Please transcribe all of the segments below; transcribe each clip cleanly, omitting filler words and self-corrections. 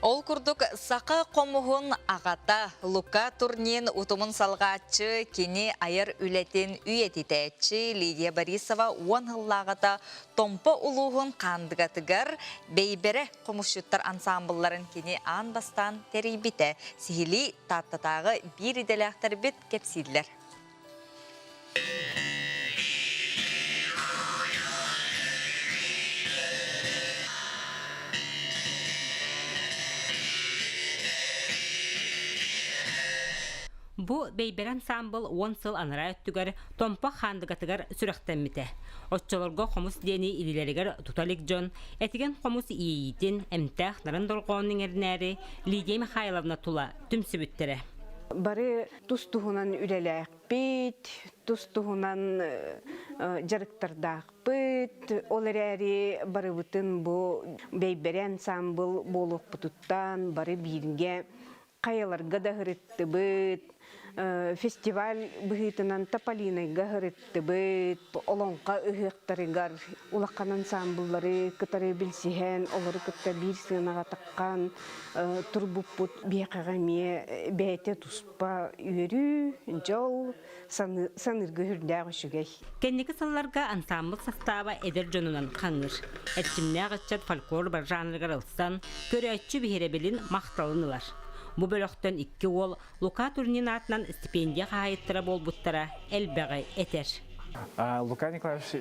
Ол курдук саха хомуһун аҕата Лука Турнин утумун салҕааччы, кини айар үлэтин үйэтитээччи Лидия Борисова уон сыллааҕыта Томпо улууһун Хаандыгатыгар Бэйбэрэ хомусчуттар ансаамбылларын кини аан бастаан тэрийбитэ. Сиһилии Тааттатааҕы биир идэлээхтэрбит кэпсииллэр. Бу Бэйбэр ансаамбыл уон сыл анараа өттүгэр Томпо Хаандыгатыгар сүрэхтэммитэ. Оччолорго хомус диэни илиилэригэр тута илик дьон этигэн хомус иэйиитин, эмтээх нарын дорҕоонун иҥэринээри Лидия Михайловна тула түмсүбүттэрэ. Бары тус-туһунан үлэлээхпит, тус-туһунан дьарыктардаахпыт. Ол эрээри барыбытын бу Бэйбэрэ ансаамбыл буолуохпутуттан бары бииргэ хайаларга да ыһырыттыбыт, фестиваль быһыытынан Тополинайга ыһырыттыбыт, Олоҥхо ыһыахтарыгар улахан ансаамбыллары кытары билсиһэн, олору кытта биир сыанаҕа таххан турбуппут биһиэхэҕэ эмиэ бэйэтэ туспа үөрүү, дьол, саныырга сүрдээх үчүгэй. Кэнники сылларга ансаамбыл састааба эдэр дьонунан хаҥыыр. Эрчимнээх ыччат фольклор жанрыгар ылсан, көрөөччү биһирэбилин, махталын ылар. Бу бөлөхтөн икки уол Лука Турнин аатынан стипендия хаһаайыттара буолбуттара элбэҕи этэр. Лука Николаевич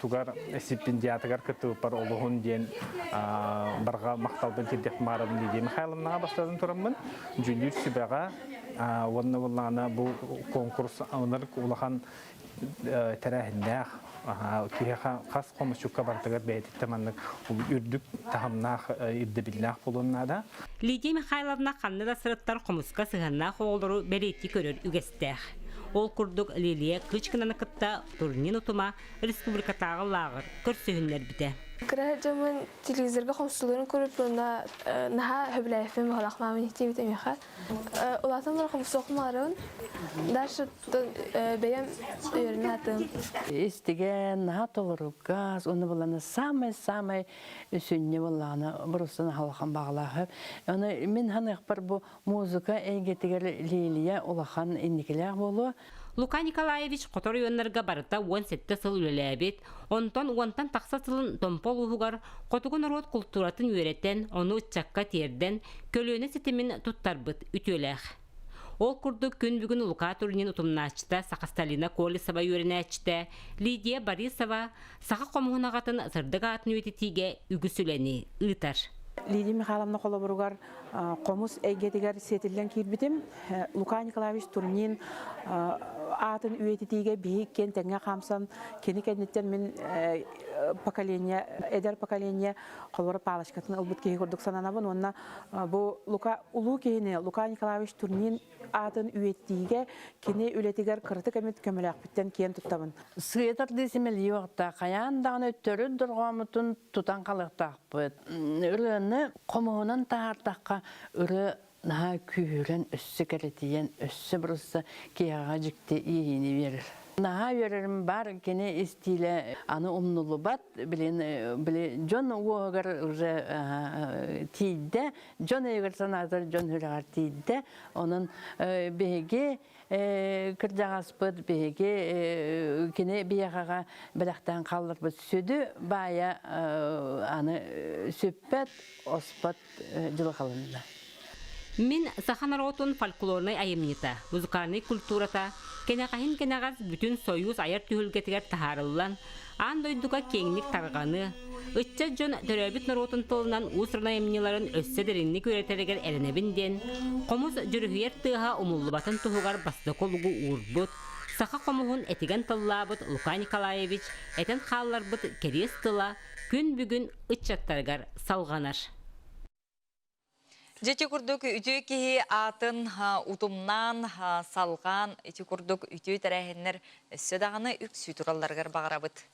тугар стипендиатыгар кыттыбыппар олуһун диэн барҕа махталбын тиэрдиэх баарабын Лидия Михайловнаҕа бастатан тураммын дьүүллүүр сүбэҕэ уонна буоллаҕына бу конкурс улахан тэрээһиннээх киһиэхэ хас хомусчукка барытыгар бэйэтиттэн маннык үрдүк таһымнаах ирдэбиллээх буолуон наада. Лидия Михайловна ханна да сырыттар хомуска сыһыаннаах оҕолору бэлиэтии көрөр үгэстээх. Ол курдук Лилия Кычкинаны кытта Турнин утума республикатааҕы лааҕыр көрсүһүннэрбитэ. Кыра дьоммун телевизорга хомсуларын көрүп уонна наһаа сөбүлээбиппин баҕалаах маамын иһтиэбит эмиэхэ. Улаатан баран хомсуохум баҕарабын. Дальше бэйэм үөрэнэ атым. Истигэн, наһаа толоругас, уонна булана самай-самай сүнньэ буоллаҕына брусан халахан баҕалаах. Оны мин ханыахпар бу музыка эйгэтигэр Лилия улахан инникилээх буолуо. Лука Николаевич хотор оройуоннарга барыта 17 сыл үлэлээбит, онтон уонтан тахса сылын Томпо улууһугар хотугу норуот култууратын үөрэтэн, ону ыччакка тиэрдэн, көлүөнэ ситимин туттарбыт үтүөлээх. Ол курдук күн бүгүн Лука Турнин утумнааччыта Сахасталина Колесова үөрэнээччитэ Лидия Борисова саха хомуһун аҕатын сырдык аатын үйэтитиигэ үгүс үлэни ыытар. Лидия Михайловна холобуругар хомус эйгэтигэр сиэтиллэн киирбитим. Лука Николаевич Турнин аатын үйэтитиигэ биһи иккиэн тэҥҥэ хаамсан, кини кэнниттэн мин поколение, эдэр поколение холобура палочкатын ылбыт киһи курдук сананабын уонна бу Лука улуу киһини Лука Николаевич Турнин аатын үйэтитиигэ кини үлэтигэр кыратык эмит көмөлөөхпүттэн киэн туттабын. Сыыйа тардыы симэлийиэхтээх, хайаан даҕаны төрүт дорҕооммутун тутан халыахтаахпыт. Ырыаны хомуһунан таһаардахха ырыа наһаа күүһүрэн, өссө кэрэтийэн, өссө бырысса киһиэхэ дьикти иэйиини биэрэр. Наһаа үөрэрим баар, кини истиилэ аны умнуллубат, билин били дьон уоһугар уже тиийдэ, дьон өйүгэр санаатар дьон сүрэҕэр тиийдэ. Онон биһиги кырдьаҕаспыт биһиги кини биһиэхэҕэ бэлэхтээн хаалларбыт сүдү баайа аны сүппэт, оспот дьылҕаланна. Мин саха норуотун фольклорнай айымньыта, музыкальнай культурата кэнэҕэһин кэнэҕэс бүтүн Союз айар түһүлгэтигэр таһаарыллан, аан дойдуга киэҥник тарҕаныы, ыччат дьон төрөөбүт норуотун тылынан уус-уран айымньыларын өссө дириҥник үөрэтэригэр эрэнэбин диэн, хомус дьүрүһүйэр тыаһа умуллубатын туһугар бастакы олугу уурбут, саха хомуһун этигэн тыллаабыт Лука Николаевич этэн хаалларбыт кэриэс тыла күн бүгүн ыччаттарыгар салҕанар. Дьэ ити курдук үтүө киһи аатын утумнаан, салҕаан, ити курдук үтүө тэрээһиннэр өссө даҕаны үксүү туралларыгар баҕарабыт.